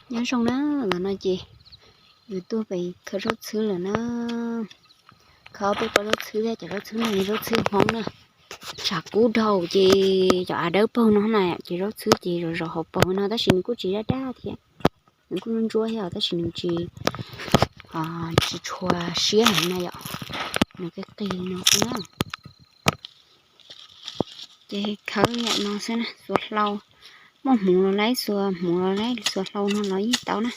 Nyob zoo na, ntawm no ces yus tuaj pem khaws zaub txhwb lawm na. Khaws peb pob zaub txhwb thiab, cov zaub txhwb no yog zaub txhwb Hmoob na. Tshav kub dhau ces cov av dawb paug no na, ces zaub txhwb ces zom zaws hauv paus no tab sis nws kuj tsis daj daj thiab. Nws kuj ntsuab thiab tab sis nws tsis, tsis tshua siab heev na yom. Nws qig qig no xwb na. Ces khawb yam no xwb na, xuas hlau. Muaj hmuv los laib xuas hmuv los laib, xuas hlau no los yeej tau na.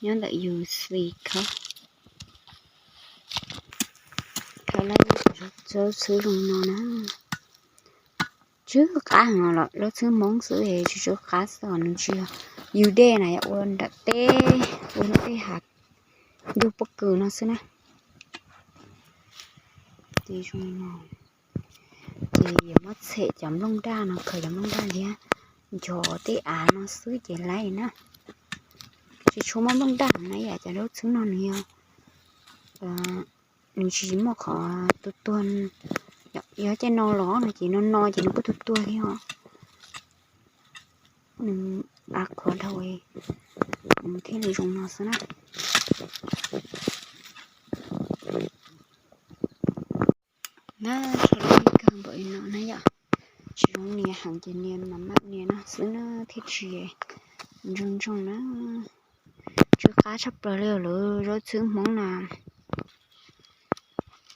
Nyob ntawm yus xis khawb. Khawb laib zaub txhwb zoo no na. Tsw qab heev los zaub txhwb Hmoob xwb es tsw tsw qab xwb os, nws tsis yog yus dej na, yog ua nram teb, ua nram tej hav ntug pob kws no xwb na. Ces zoo no, ces yuav muab txhem cov nplooj daj no, khaws cov nplooj daj thiab nchos tej av no xwb ces laib na. Tsis tshua muaj nplooj daj na yom, cov zaub txhwb no nws yog, nws tsis muaj qhov tuag tuag. Yog caij no los no ces no no ces nws kuj tuag tuag thiab os. Nws av qhuav dhau, nws thiaj li zoo no xwb na. Na, tshuav lub kawg npaum li no na yom. Tsis zoo nias heev ces nias mam maj nias no xwb na thiaj tsis ntsoog ntsoog na. Tsw qab tshaj plaws li lawv zaub txhwb Hmoob na.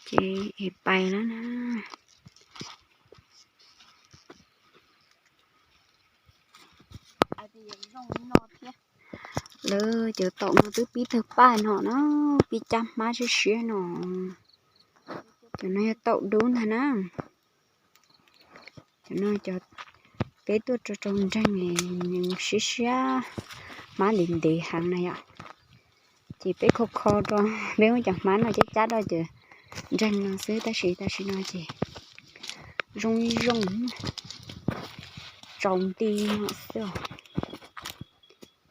Ces es pais lawm na. Lawv cov taum no twb pib tawg paj no na, pib cab hmab siab siab no. Cov no yog taum dub ntag na. Cov no cov peb tuaj rau rau nreeg, siab siab, hmab ntev ntev heev na yom. Ces peb kho kho rau, peb muab cov hmab no cab cab rau cov nreeg no xwb tab sis tam sim no ces zoo zoo, tsaus nti no xwb os.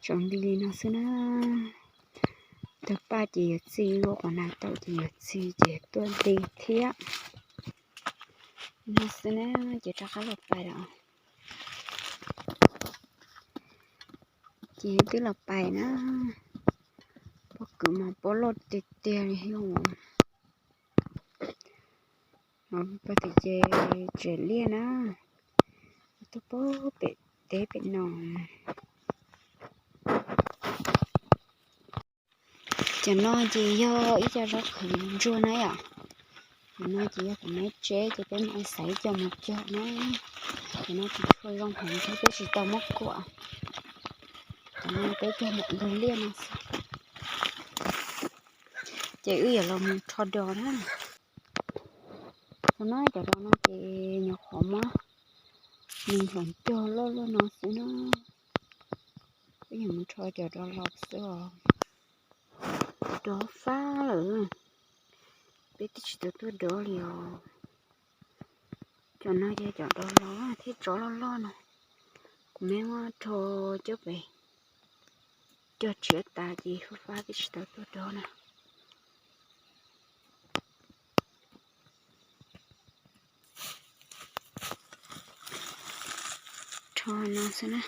Tsaus nti li no xwb na. Tawg paj ces yuav txi, lub qos nas taum ces yuav txi ces tuaj nti thiab. No xwb na, ces rov qab los pais lawm. Ces twb los pais na. Pob kws mas pob loj tiag tiag li os. Pog tim ces tsev liaj na, tuaj pem teb pem no. Cov no ces yog ib co zaub qhwv ntsuag na yom. Cov no ces yog kuv maiv tseb ces peb mam xaiv ib co mus cog na. Cov no tsis tshua zoo heev thiab peb tsis tau muab kuam. Cov no peb cog ntawm ntug liaj no xwb. Ces wb yuav los mus rho dos na. Thaum no cov dos no ces nyuam qhuav muab nws hloov cog loj loj no xwb na. Peb yuav mus rho cov dos laus xwb os. Rov fab lawm, peb twb tsis tau tuaj dov li os. Cov no yog cov dos laus thiab tsov loj loj no. Kuv meb muab rho coj pem cog tshiav tas ces fab fab twb tsis tau tuaj dov na. Rho no xwb na.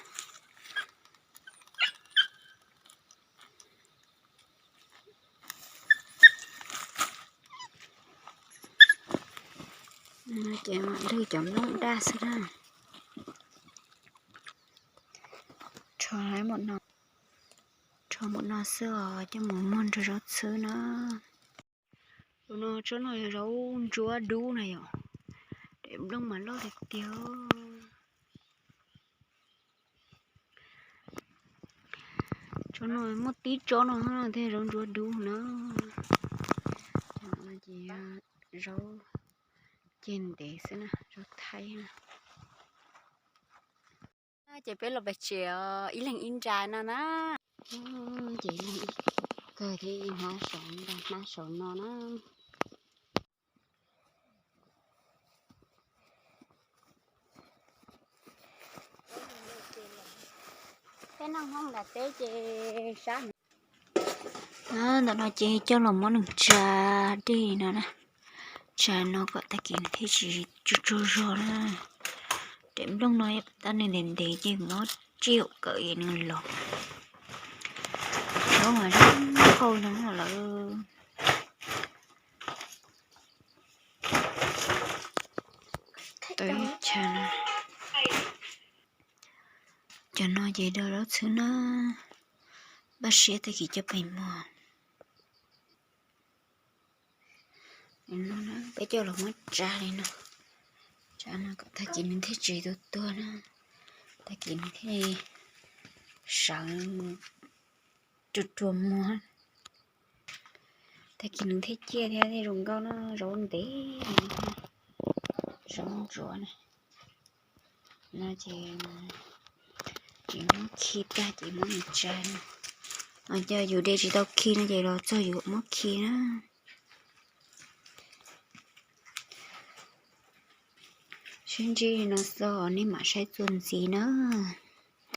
Ces mam lwg cov nplooj daj xwb na. Rho, rho npaum no xwb os, coj mus muag nrog zaub txhwb na. Tus no tsob no yog zaub ntsuab dub na yom. Daim nplooj mas loj tiag tiag. Tsob no muaj tib tsob no thiaj zaub ntsuab dub na. Ces zaub ceg ntev xwb na, zaub thaib na. Ces peb los pem tsev ib leeg ib nra no na. Ces ib leeg ib kawg thiab, ib hnab saum no, hnab saum no na. Peb noj hmoob nram teb ces sab. Ntawm no ces coj los muab nws tsa dej no na. Tsa no kom tag kis nws thiaj tsis tsaug tsaug zog na. Daim nplooj no yog tau nws ntev ntev ces muab tsij haum kawm es nws los. Ob mas zoo nkauj no lawm. Tau ib chav no. Cov no ces do zaub txhwb na, npaj siab tag kis coj pem muag. Peb coj los muab tsa li no, tsa no kom tag kis nws thiaj tsis tuag tuag na, tag kis nws thiaj sawv rua rua muag, tag kis nws thiaj ciaj thiab thiaj zoo nkauj na, zaub ntev, zaub ntsuav na. No ces, ces muab khi tag ces muab nws tsa no. Ho cov yus de tsis tau khi no ces los txog yus muab khi na. Sib ntsib li no xwb, nej mam saib txuas ntxiv nawb.